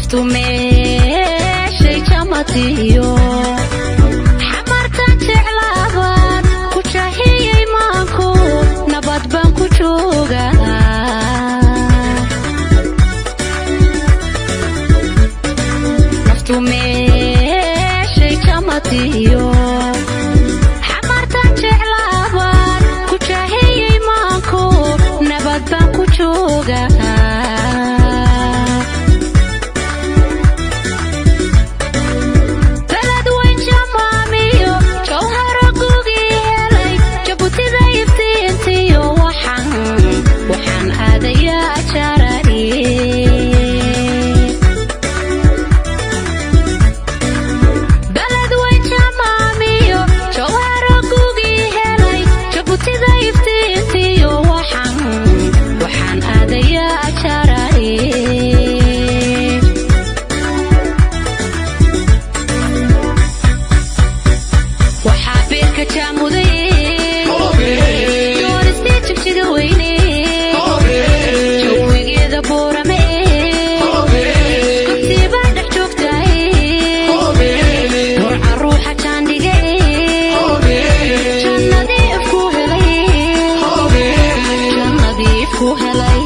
Naftu meeshay jamatiyo xamartan jeclaabaan ku jahiyey maanku, nabad baan ku joogaa. Naftu meeshay jamatiyo xamartan jeclaabaan ku jahiyey maanku, nabad baan ku joogaa. Beledweyn jamaamiyo jawharo gugii helay, Jabuutida iftiintiyo waxaan aadayaa jaraye. Beledweyn jamaamiyo jawharo gugii helay, Jabuutida iftiintiyo waxaan aadayaa jaraye. Waxaa beerka jaamuday dooristii Jigjiga weyne, jawigeeda Boorame gobtiibaa dhex joogtahay, Burca ruuxa jaandhige jannadii ifku helay, jannadii ifku helay.